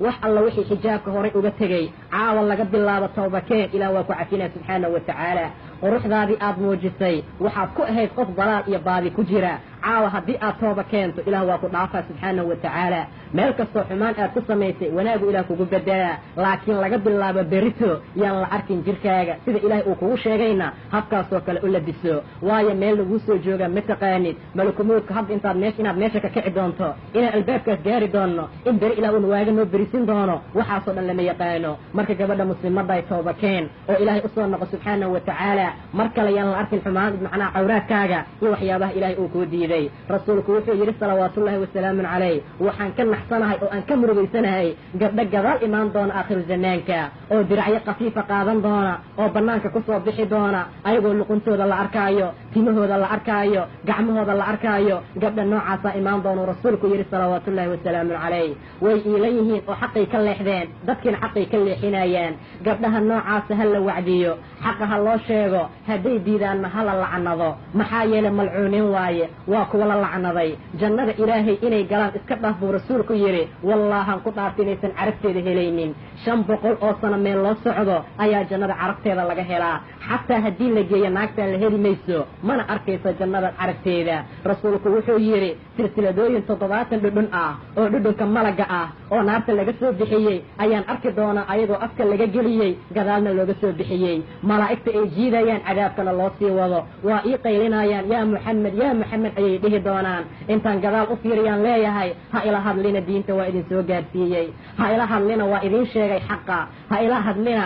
Wax alla wixii xijaabka horay uga tegey, caawa laga bilaabo tawbakeen, Ilaah waa ku cafinaa subxaanahu wa tacaala. Quruxdaadii aad muujisay, waxaad ku ahayd qof dalaal iyo baadi ku jira. Caawa haddii aad tooba keento, Ilaah waa ku dhaafaa subxaanahu wa tacaala. Meel kastoo xumaan aad ku samaysay, wanaagu Ilaah kugu bedelaa. Laakiin laga bilaabo berito yaan la arkin jirkaaga. Sida Ilaahay uu kugu sheegayna habkaasoo kale u labiso, waayo meel laguu soo joogaa ma taqaanid. Malakumuudka hadda intaad meesha inaad meesha ka kici doonto, inaan albaabkaas gaari doonno, in beri Ilaah uuna waaga noo berisin doono, waxaasoo dhan lama yaqaano. Marka gabadha muslimadday, tooba keen oo Ilaahay usoo noqo subxaanahu wa tacaala. Mar kale yaan la arkin xumaan, macnaha cawraadkaaga iyo waxyaabaha Ilaahay uu kuu diiday. Rasuulku wuxuu yidhi salawaatullaahi wasalaamun calayh: "Waxaan ka naxsanahay oo aan ka murugaysanahay gabdho gadaal imaan doona aakhiru zamaanka oo diracyo khafiifa qaadan doona oo bannaanka kusoo bixi doona, ayagoo luquntooda la arkaayo, timahooda la arkaayo, gacmahooda la arkaayo." Gabdha noocaasaa imaan doonuu rasuulku yidhi salawaatullaahi wasalaamun calayh. Way iilan yihiin oo xaqay ka leexdeen, dadkiina xaqay ka leexinayaan. Gabdhaha noocaasa ha la wacdiyo, xaqa ha loo sheego, hadday diidaanna ha la lacnado. Maxaa yeelay malcuuniin waaye, waa kuwa la lacnaday. Jannada Ilaahay inay galaan iska dhaaf buu rasuulku yidhi, wallaahan ku dhaarta inaysan carabteeda helaynin. 500 oo sano meel loo socdo ayaa jannada carabteeda laga helaa. Xataa haddii la geeyo naagtaan, la heli mayso, mana arkayso jannada carabteeda. Rasuulku wuxuu yidhi: "Silsiladooyin 70 dhudhun ah oo dhudhunka malaga ah oo naarta laga soo bixiyey ayaan arki doonaa, ayagoo afka laga geliyey, gadaalna looga soo bixiyey, malaa'igta ay jiidayaan, cadaabkana loo sii wado. Waa ii qaylinayaan, 'Yaa Muxamed, yaa Muxamed,' ayay dhihi doonaan. Intaan gadaal u fiiriyaan leeyahay, 'Ha ila hadlina, diinta waa idin soo gaadhsiiyey. Ha ila hadlina, waa idiin sheegay xaqa. Ha ila hadlina,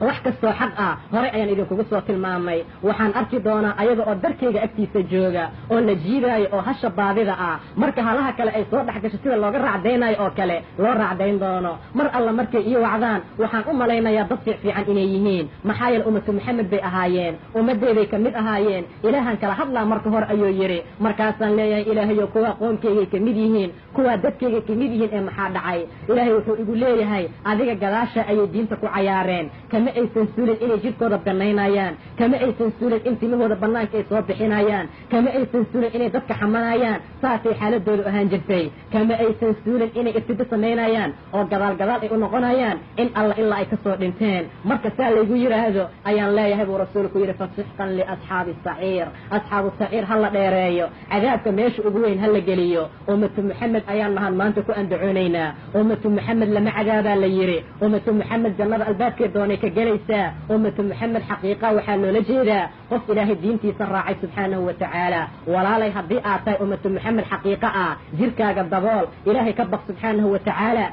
wax kastoo xaq ah horay ayaan idinkugu soo tilmaamay.' Waxaan arki doonaa ayaga oo darkayga agtiisa jooga oo la jiidaayo oo hasha baadida ah marka halaha kale ay soo dhex gasho sida looga raacdaynayo oo kale loo raacdayn doono. Mar alla markay ii wacdaan, waxaan u malaynayaa dad fiic fiican inay yihiin, maxaa yeele ummatu Maxamed bay ahaayeen, ummadeyday ka mid ahaayeen. Ilaahan kala hadlaa marka hore," ayuu yidhi. "Markaasaan leeyahay, 'Ilaahayo, kuwaa qoomkaygay ka mid yihiin, kuwaa dadkaygay ka mid yihiin, ee maxaa dhacay?' Ilaahay wuxuu igu leeyahay, 'Adiga gadaasha ayay diinta ku cayaareen. Kama aysan suulin inay jidhkooda banaynayaan, kama aysan suulin in timahooda bannaanka ay soo bixinayaan, kama aysan suulin inay dadka xamanayaan. Saasay xaaladoodu ahaan jirtay. Kama aysan suulin inay irtido samaynayaan oo gadaal gadaal ay u noqonayaan in alla ilaa ay kasoo dhinteen.' Marka saa laygu yidhaahdo ayaan leeyahay," buu rasuulku yidhi, "فسحقا لأصحاب السعير." Asxaabu saciir ha la dheereeyo, cadaabka meesha ugu weyn ha la geliyo. Ummatu Maxamed ayaan nahan maanta ku andacoonaynaa. Ummatu Maxamed lama cadaabaa la yidhi. Ummatu Maxamed jannada albaabkee doonay ka gelaysaa. Ummatu Maxamed xaqiiqa waxaa loola jeedaa qof Ilaahay diintiisa raacay subxaanahu wa tacaala. Walaalay, haddii aad tahay ummatu Maxamed xaqiiqa ah, jirkaaga dabool, Ilaahay ka baq subxaanahu wa tacaala.